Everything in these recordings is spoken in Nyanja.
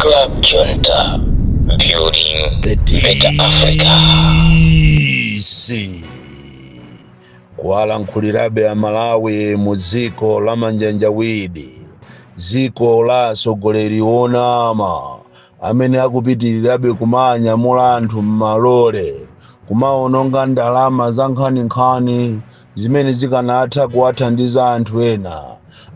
Club Junta, building The better Africa. DC kuwalankhulirabe Amalawi mu dziko la manjanjawidi, dziko la atsogoleri onama amene akupitirirabe kumanyamula anthu m'malole, kumaononga ndalama za nkhaninkhani zimene zikanatha kuwathandiza anthu ena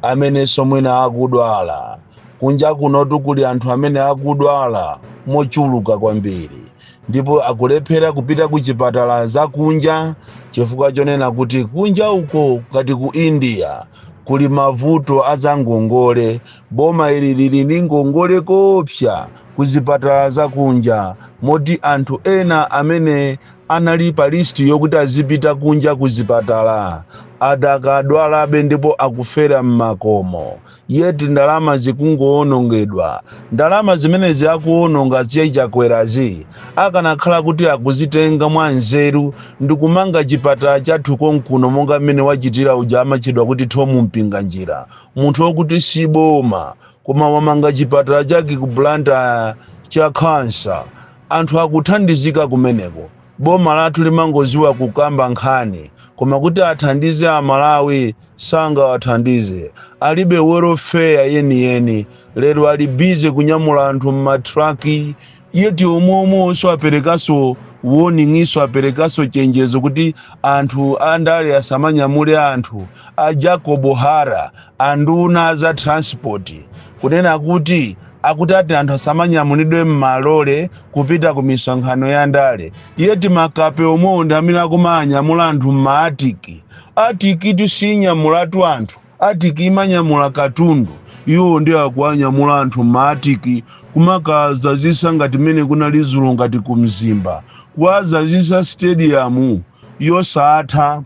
amenenso mwina akudwala. Kunja kunotu kuli anthu amene akudwala mochuluka kwambiri ndipo akulephera kupita ku chipatala zakunja chifukwa chonena kuti kunja uko ngati ku India kuli mavuto azangongole. Boma ili lili ndi ngongole koopsa ku zipatala zakunja, moti anthu ena amene anali pa list yokuti azipita kunja ku zipatala adakadwalabe ndipo akufera m'makomo, yet ndalama zikungowonongedwa. Ndalama zimenezi akuwononga Chakwerazi, akanakhala kuti akuzitenga mwa nzeru ndikumanga chipatala chathu konkuno, monga mmene wachitira uja amatchedwa kuti Thom Mpinganjira, munthu wokuti si boma koma wamanga chipatala chake ku Blantyre cha kansa, anthu akuthandizika kumeneko. Boma lathu limangoziwa kukamba nkhani, koma kuti athandize Amalawi sangawathandize, alibe welfare yeniyeni. Lero ali busy kunyamula anthu mmatraki, yet omweomwenso aperekaso warning, iso aperekaso chenjezo kuti anthu andale asamanyamule anthu. A Jacob Hara, anduna za transport, kunena kuti akuti ati anthu asamanyamulidwe m'malole kupita ku misonkhano ya ndale, yet makape omwewo ndi amene akumanyamula anthu m'ma Artic. Artic tusinyamulatu anthu, Artic imanyamula katundu. Iwo ndi akuwanyamula anthu m'ma Artic, kumakazazisa ngati mmene kunali dzulo, ngati ku Mzimba, kuwazazisa stadium yosatha,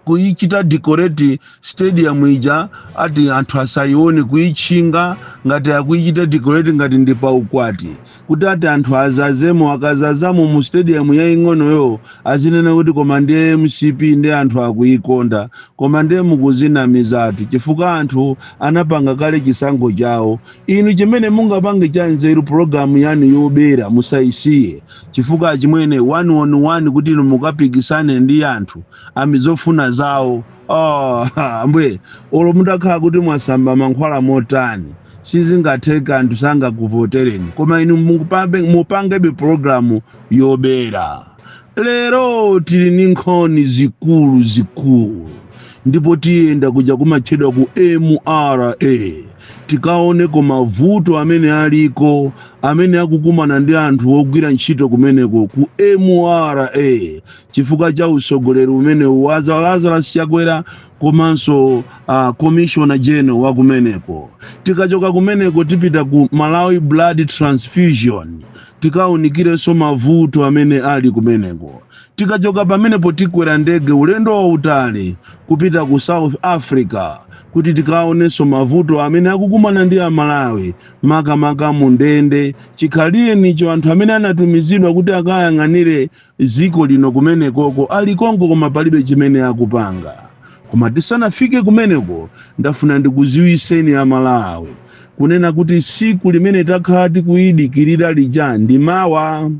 kuyichita decorate stadium ija ati anthu asayione, kuyitchinga ngati akuyichita decorate ngati ndi paukwati, kuti ati anthu azazemo. Akazazamo mu stadium yaying'onoyo, azinena kuti koma ndiye MCP, ndi anthu akuyikonda. Koma ndiye mukuzinamizatu, chifukwa anthu anapanga kale chisankho chawo. Inu chimene mungapange cha nzeru, pulogalamu yanu yobera musayisiye, chifukwa chimwene one on one kuti inu mukapikisane ndi anthu amizofuna zawo, oh, mbwe olo mutakhala kuti mwasamba mankhwala motani, sizingatheka, anthu sangakuvotereni. Koma inu mupangebe pulogalamu yobera. Lero tili ndi nkhani zikulu zikulu, ndipo tiyenda kuja kumatchedwa ku MRA, tikaoneko mavuto amene aliko, amene akukumana ndi anthu ogwira ntchito kumeneko ku MRA chifukwa cha usogoleri umene wa Lazarus Chakwera komanso commissioner general wa kumeneko. Tikachoka kumeneko tipita ku Malawi Blood Transfusion, tikawunikirenso mavuto amene ali kumeneko. Tikachoka pamenepo tikwera ndege ulendo wautali kupita ku South Africa kuti tikaonenso mavuto amene akukumana ndi Amalawi, makamaka mu ndende. Chikhalirenicho anthu amene anatumizidwa kuti akayang'anire dziko lino kumenekoko ali konko, koma palibe chimene akupanga. Koma tisanafike kumeneko, ndafuna ndikuziwiseni Amalawi kunena kuti siku limene takhala tikuyidikirira lija ndi mawa,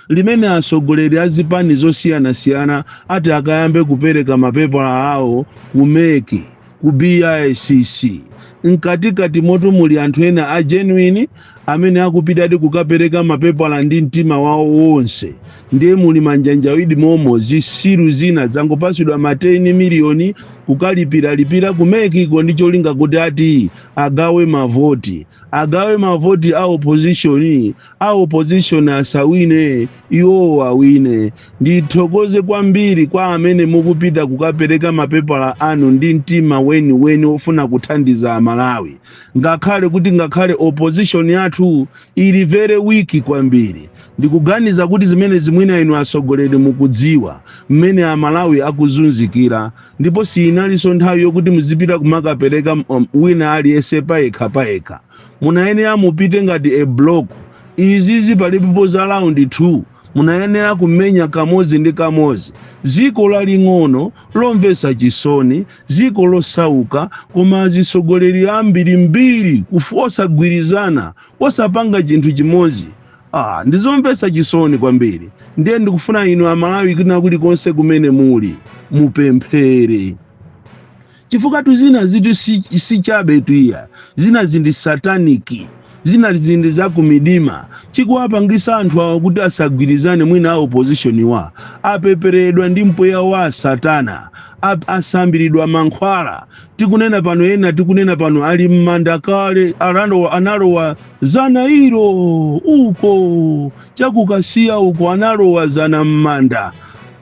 limene atsogoleri a zipani zosiyanasiyana ati akayambe kupereka mapepala awo ku MEC, ku BICC. Mkatikati moto muli anthu ena a genuine amene akupitadi kukapereka mapepala ndi mtima wawo wonse, ndiye muli manjanjawidi momo, zisilu zina zangopasidwa ma 10 miliyoni kukalipiralipira ku MEC ko ndi cholinga kuti ati agawe mavoti, agawe mavoti a opposition, a opposition asawine, iwowo awine. Ndithokoze kwambiri kwa amene mukupita kukapereka mapepala anu ndi mtima weniweni ofuna kuthandiza Amalawi, ngakhale kuti ngakhale opposition yathu ili very weak kwambiri. Ndikuganiza kuti zimene zimwina inu atsogoleri mukudziwa mmene Amalawi akuzunzikira, ndipo siyinalinso nthawi yokuti muzipita kumakapereka wina aliyense payekha payekha. Munayenera mupite ngati a block. Izizi palipopo za round 2. Munayenera kumenya kamodzi ndi kamodzi. Dziko laling'ono lomvetsa chisoni, dziko losauka, koma azisogoleri ambirimbiri osagwirizana, osapanga chinthu chimodzi. Ah, ndizomvetsa chisoni kwambiri. Ndiye ndikufuna inu Amalawi kwina kulikonse kumene muli, mupemphere, chifukwa zina zitu si chabe tuiya. Zina zindi satanic, zina zindi za kumidima. Chikuwapangisa anthu awa kuti asagwirizane, mwina a opposition wa apeperedwa ndi mpweya wa satana, asambiridwa mankhwala. Tikunena pano, ena tikunena pano ali m'manda kale, analowa zana ilo uko chakukasiya uko, analowa zana m'manda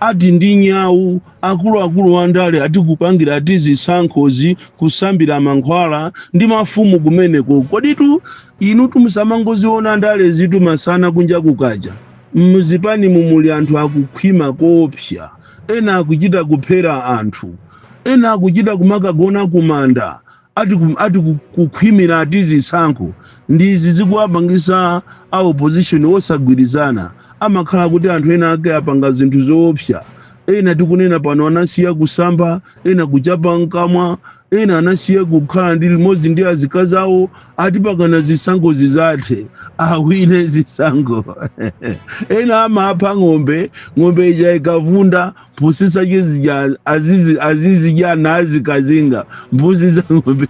ati ndi nyawu. Akuluakulu andale atikupangira ati zisankhozi kusambira mankhwala ndi mafumu kumeneko. Koditu inu tumusamangoziona ndale zitu masana kunja kukacha. Muzipani mumuli anthu akukhwima koopsa, ena akuchita kuphera anthu, ena akuchita kumakagona kumanda ati kukhwimira ati zisankho. Ndizi zikuwapangisa a opposition osagwirizana. Amakhala kuti anthu ena ake apanga zinthu zoopsa. Ena tikunena pano anasiya kusamba, ena kuchapa mkamwa, ena anasiya kukhala ndi limodzi ndi azikazi awo, ati pakana zisankho zizathe, awine zisankho. Ena amapha ng'ombe, ng'ombe ija ikavunda, mpusi zake zija azizidya nazikazinga mbuzi za ng'ombe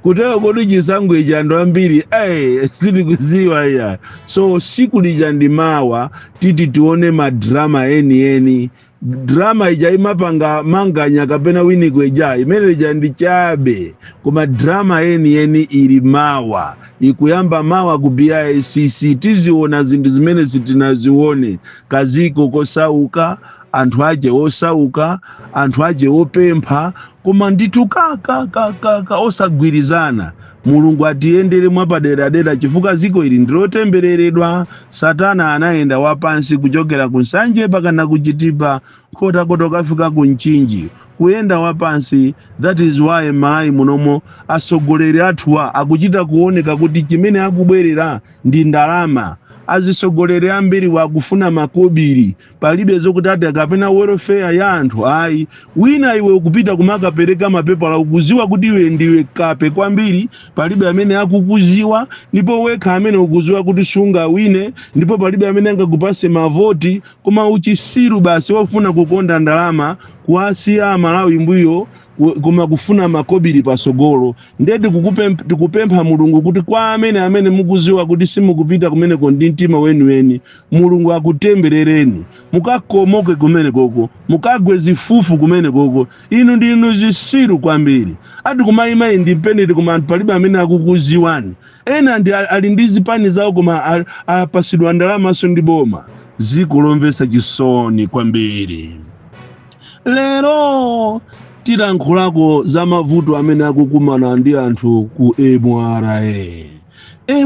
kutero kuti chisankho ichi anthu ambiri sitikuziwa iya. So siku lija ndi mawa, titi tione madrama enieni. Drama ija imapanga Manganya kapena Winiko ija, imene ija ndi chabe, koma drama enieni ili mawa, ikuyamba mawa ku BICC. Tiziona zinthu zimene sitinazione. Kaziko kosauka, anthu aje osauka, anthu aje opempha, koma ndithu ka osagwirizana. Mulungu atiyendere mwapaderadera, chifukwa ziko ili ndilotembereredwa. Satana anayenda wapansi kuchokera ku Nsanje pakana kuchitipa, Nkhotakota, kafika ku Mchinji, kuyenda wapansi. That is why Malawi munomo asogoleri athuwa akuchita kuoneka kuti chimene akubwerera ndi ndalama. Azisogoleri ambiri wakufuna makobiri, palibe zokuti ati kapena welfare ya anthu, ayi. Wina iwe ukupita kumakapereka mapepala, ukuziwa kuti iwe ndiwe kape kwambiri, palibe amene akukuziwa, ndipo wekha amene ukuziwa kuti sungawine, ndipo palibe amene angakupase mavoti, koma uchisiru basi wofuna kukonda ndalama, kuwasiya Amalawi mbuyo, koma kufuna makobiri pasogolo. Ndiye tikupempha Mulungu kuti kwa amene mukuziwa kuti simukupita kumeneko ndi mtima weniweni, Mulungu akutemberereni, mukakomoke kumenekoko, mukagwe zifufu kumenekoko. Inu ndinu zisiru kwambiri, ati kumayima independent, koma anthu palibe amene akukuziwani. Ena ndi ali ndi zipani zawo, koma apasidwa ndalamaso ndi boma. Ziko lomvetsa chisoni kwambiri. Lero tilankhulako za mavuto amene akukumana ndi anthu ku MRA.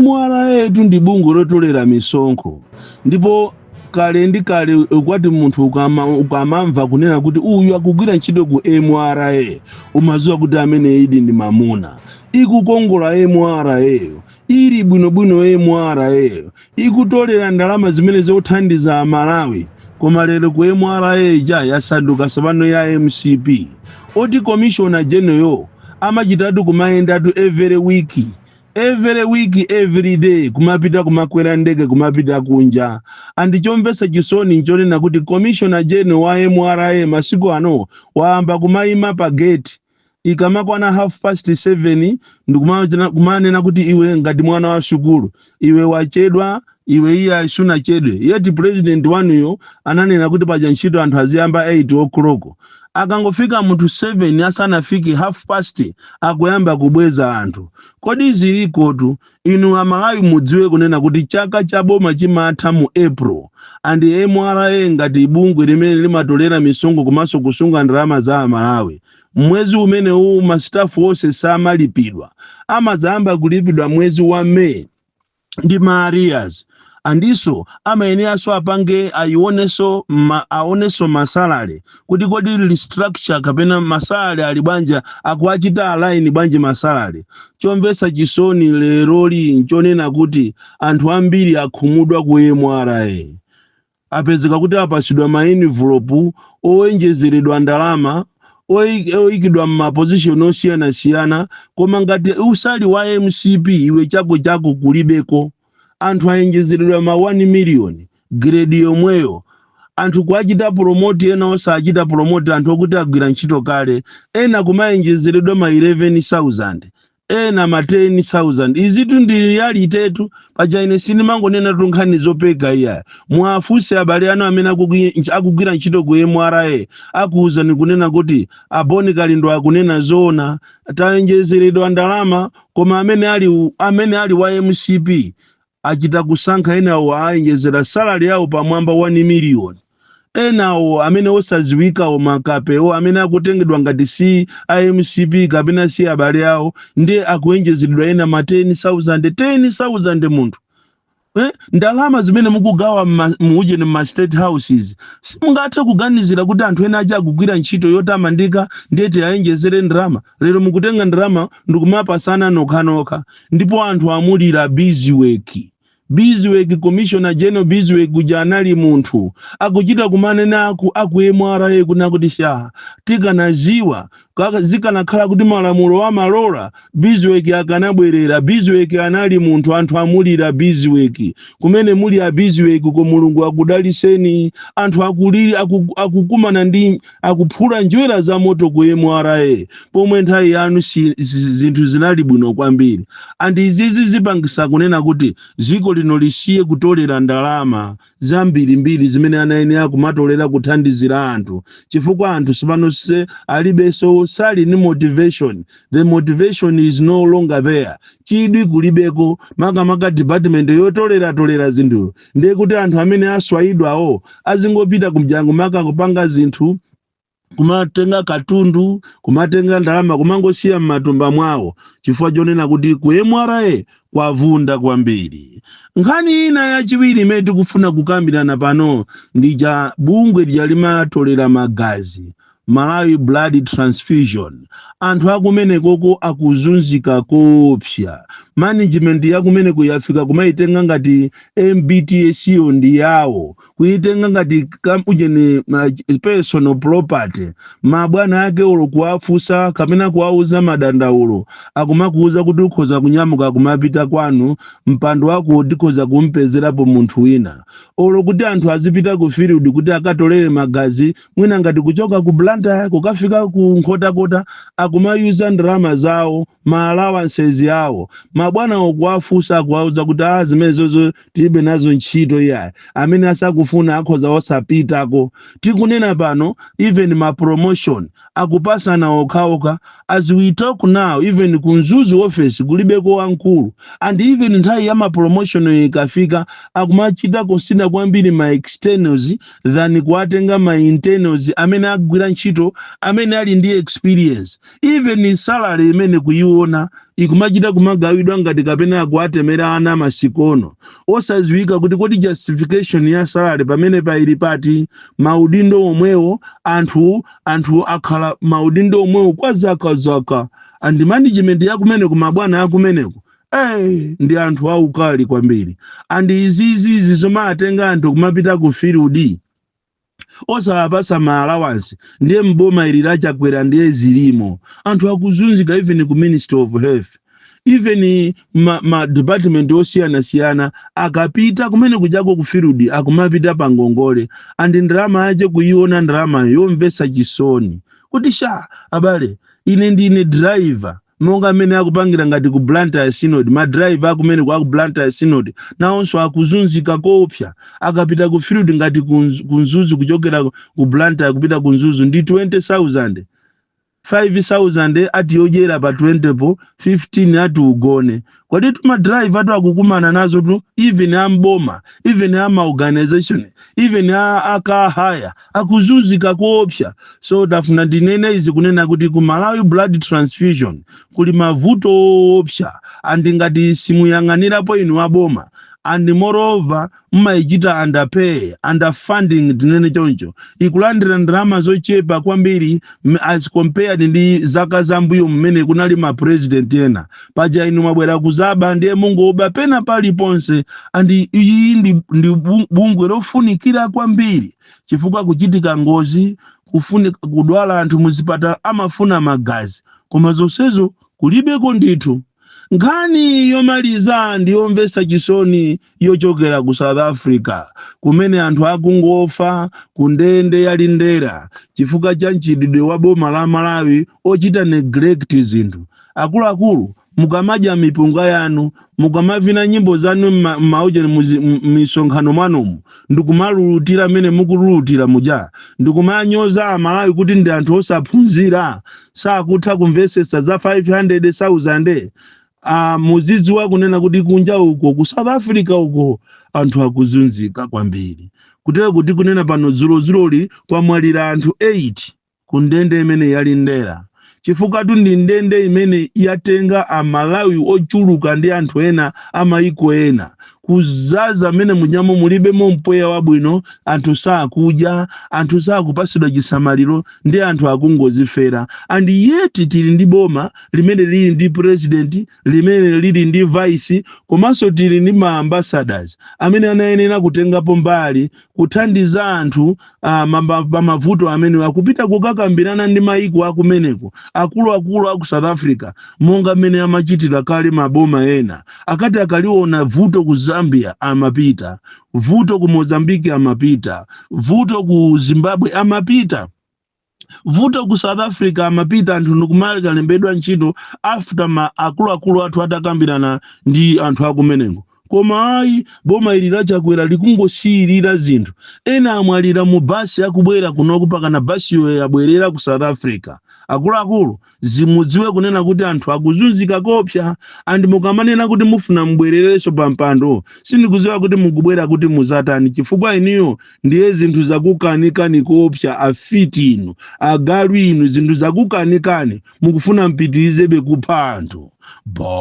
MRA tu ndi bungwe lotolera misonkho, ndipo kale ndi kale kwati munthu ukamamva kunena kuti uyu akugwira ntchito ku MRA, umadziwa kuti amene idi ndi mamuna. Ikukongola MRA, ili bwinobwino MRA, ikutolera ndalama zimene zikuthandiza Amalawi. Koma lero ku MRA ija yasanduka tsopano ya MCP, oti commissioner general amachitatu kumayendatu every week, every week, every day, kumapita kumakwera ndege kumapita kunja. Andichomvetsa chisoni nchonena kuti commissioner general wa MRA masiku ano wayamba kumayima pa gate ikamakwana 7:30 ndikumanena kuti, "Iwe ngati mwana wa sukulu, iwe wachedwa, iwe iye sunachedwe." Yeti president wanuyo ananena kuti paja ntchito anthu aziyamba 8 o'clock. Akangofika munthu 7 asanafike half past, akuyamba kubweza anthu. Kodi zilikotu? Inu Amalawi mudziwe kunena kuti chaka cha boma chimatha mu April, and MRA ngati bungwe limene limatolera misonkho komanso kusunga ndalama za Amalawi, mwezi umene uwu ma staff onse samalipidwa, amazayamba kulipidwa mwezi wa May ndi ma arrears. Andiso amayeneranso apange ayionenso aonenso ma salary kuti kodi restructure kapena ma salary ali bwanja, akuachita align bwanji ma salary. Chomvetsa chisoni leroli nchonena kuti anthu ambiri akhumudwa ku MRA. Apezeka kuti apasidwa ma envelope owenjezeredwa ndalama, oyikidwa m'ma position osiyanasiyana, koma ngati usali wa MCP, iwe chako chako kulibeko. Anthu ayenjezeredwa ma 1 million, grade yomweyo. Anthu kuachita promote, ena osachita promote, anthu okuti agwira ntchito kale. Ena kumayenjezeredwa ma 11,000, ena ma 10,000. Izitu ndi reality tu. Paja ine sindimangonena tu nkhani zopeka iya. Mwafunse abale anu amene akugwira ntchito ku MRA, akuwuzani kunena kuti aboni Kalindo akunena zoona. Tayenjezeredwa ndalama, koma amene ali wa MCP achita kusankha. Enawo ayenjezera salary yawo pamwamba 1 million. Enawo amene osaziwikawo, makapewo amene akutengedwa ngati si iMCP kapena si abale awo, ndiye akuenjezeredwa ena ma 10,000, 10,000 munthu. Ndalama zimene mukugawa muujeni mma state houses, simungathe kuganizira kuti anthu ena aja akugwira ntchito yotamandika, ndiye tiayenjezere ndalama? Lero mukutenga ndalama ndikumapasana nokhanokha, ndipo anthu amulira Biziwek. Biziwek, Commissioner General Biziwek kuja anali munthu akuchita kumanena aku MRA kuna kuti sha, tikanaziwa zikanakhala kuti malamulo amalola, Biziwek akanabwerera. Biziwek anali munthu. Anthu amulira Biziwek. Kumene muli a Biziwek ko, Mulungu akudaliseni. Anthu akuliri akukumana ndi akuphula njwera za moto ku MRA, pomwe nthawi yanu zinthu zinali bwino kwambiri. And izizi zipangisa kunena kuti dziko lino lisiye kutolera ndalama zambirimbiri zimene anayenera kumatolera kuthandizira anthu, chifukwa anthu sipano se alibenso, sali ni motivation. The motivation is no longer there. Chidwi kulibeko, makamaka department yotoleratolera zinthu. Ndiye kuti anthu amene aswayidwawo azingopita kumjango maka kupanga zinthu, kumatenga katundu, kumatenga ndalama, kumangosiya m'matumba mwawo, chifukwa chonena kuti ku MRA kwavunda kwambiri. Nkhani ina yachiwiri imene tikufuna kukambirana pano ndi cha bungwe lija limatolera magazi, Malawi Blood Transfusion. Anthu akumenekoko akuzunzika koopsa. Management yakumeneko yafika kumayitenga ngati MBTS yo ndi yawo, kuitenga ngati ujeni personal property. Mabwana ake olo kuwafunsa kapena kuwauza madandaulo, akumakuuza kuti ukhoza kunyamuka kumapita kwanu, mpando wako tikhoza kumpezerapo munthu wina. Olo kuti anthu azipita ku field kuti akatolere magazi, mwina ngati kuchoka ku Blantyre kukafika ku Nkhotakota, akumayuza ndalama zawo, ma allowances yawo. Mabwana okuwafunsa akuwauza kuti a zimenezozo tilibe nazo ntchito iyayi, amene asakufuna akhoza osapitako. Tikunena pano, even ma promotion akupasana okhaokha. As we talk now, even ku Mzuzu office kulibeko wamkulu. And even nthawi ya ma promotion ikafika, akumachita consider kwambiri ma externals than kuwatenga ma internals amene agwira ntchito, amene ali ndi experience. Even salary imene kuiona ikumachita kumagawidwa ngati kapena akuwatemera ana masikono, osadziwika kuti kodi justification ya salary pamene paili pati. Maudindo omwewo, anthu akhala maudindo omwewo kwa zakazaka. And management yakumeneko, mabwana akumeneko, ndi anthu aukali kwambiri. And izizizi zomatenga anthu kumapita ku field osawapasa ma allowance, ndiye mboma ili lachakwera ndiye zilimo. Anthu akuzunzika, even ku Ministry of Health, even ma department osiyanasiyana. Akapita kumene kujako ku field, akumapita pa ngongole, and ndalama yache kuiona, ndalama yomvetsa chisoni kuti sha, abale, ine ndine driver, monga amene akupangira ngati ku Blantyre Synod. Ma driver akumene kwa ku Blantyre Synod nawonso akuzunzika koopsa. Akapita ku field ngati ku Mzuzu, kuchokera ku Blantyre kupita ku Mzuzu ndi 20,000, 5000 ati yodyera pa 20 po, 15 ati ugone. Kodi tuma driver tu akukumana nazo tu, even amboma, even ama organization, even a car hire akuzunzika koopsa. So tafuna ndinene izi kunena kuti ku Malawi Blood Transfusion kuli mavuto oopsa, and ngati simuyang'anirapo inu aboma, And moreover, mmayichita underpay, underfunding, tinene choncho. Ikulandira ndalama zochepa kwambiri as compared ndi zaka zambuyo mmene kunali ma president ena. Paja inu mwabwera kuzaba, ndiye mungoba pena paliponse. And iyi ndi bungwe lofunikira kwambiri, chifukwa kuchitika ngozi, kudwala anthu muzipatala, amafuna magazi, koma zonsezo kulibeko ndithu. Nkhani yomaliza ndiyomvetsa chisoni yochokera ku South Africa, kumene anthu akungofa ku ndende ya Lindela chifukwa cha mchitidwe wa boma la Malawi ochita neglect zinthu. Akuluakulu, mukamadya mipunga yanu, mukamavina nyimbo zanu m'maujeni, m'misonkhano mwanumu, ndikumalulutira mmene mukululutira muja, ndikumanyoza Amalawi kuti ndi anthu osaphunzira, sakutha kumvetsetsa za 500,000, muzidziwa kunena kuti kunja uko ku South Africa uko anthu akuzunzika kwambiri. Kutero kuti kunena pano, dzulozuloli kwamwalira anthu 8 ku ndende imene ya Lindela, chifukwa tu ndi ndende imene yatenga Amalawi ochuluka ndi anthu ena amayiko ena. Kuzaza mmene munyamo, mulibemo mpweya wabwino, anthu sakudya, anthu sakupasidwa chisamaliro, ndi anthu akungozifera. And yet tili ndi boma limene lili ndi president, limene lili ndi vice, komanso tili ndi ma ambassadors amene anayenera kutengapo mbali kuthandiza anthu pamavuto amene akupita kukakambirana ndi maiko akumeneko, akuluakulu aku South Africa, monga mmene amachitira kale maboma ena. Akati akaliona vuto ku Zambia amapita, vuto ku Mozambique amapita, vuto ku Zimbabwe amapita, vuto ku South Africa amapita, anthu ndikumakalembedwa ntchito after ma akuluakulu athu atakambirana ndi anthu akumeneko. Koma ayi, boma ili laChakwera likungosiyirira zinthu. Ena amwalira mu basi akubwera kunoku, pakana basiyo yabwerera ku South Africa. Akuluakulu, zimudziwe kunena kuti anthu akuzunzika kopsa. And mukamanena kuti mufuna mubwererenso pa mpando, sindikudziwa kuti mukubwera kuti muzatani, chifukwa iniyo ndiye zinthu zakukanikani kopsa. Afiti inu, agalu inu, zinthu zakukanikani, mukufuna mpitirizebe kupha anthu. Bon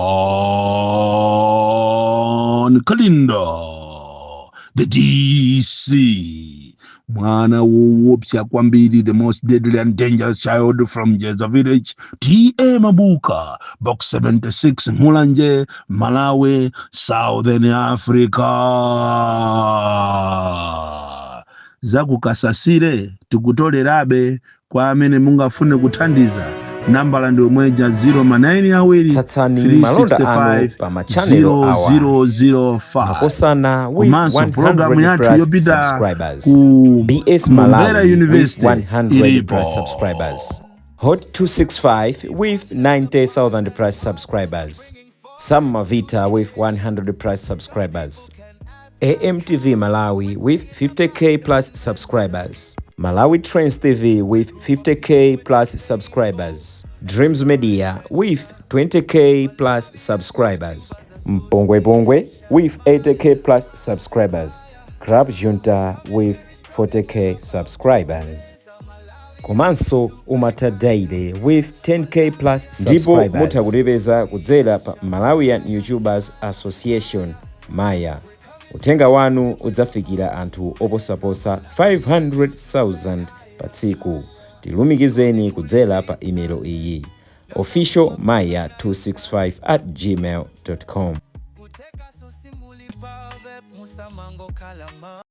Kalindo, the DC, mwana woopsa kwambiri, the most deadly and dangerous child from Jeza Village, T/A Mabuka, Box 76, Mulanje, Malawi, Southern Africa. Zakukasasire tikutolerabe. Kwa amene mungafune kuthandiza, nambala ndi omweja, 0 ma 9 awiri Tsatsani malonda anu 365 pa machanelo awa: 0005. Makosana with Komanso programu 100 yathu plus yopita subscribers, ku BS Mombera Malawi with University 100 ilipo. plus subscribers, Hot 265 with 90,000 plus subscribers, Sam Mavita with 100 plus subscribers, AMTV Malawi with 50K plus subscribers, Malawi Trends TV with 50K plus subscribers, Dreams Media with 20K plus subscribers, Mpongwe Pongwe with 80K plus subscribers, Club Junta with 40K subscribers, komanso Umata Daily with 10K plus. Ndipo mutha kutipeza kudzera pa Malawian YouTubers Association, Maya. Uthenga wanu udzafikira anthu oposaposa 500,000 pa tsiku. Tilumikizeni kudzera pa imelo iyi: officialmaya265@gmail.com. Kuteka susimulipa musamango kalama.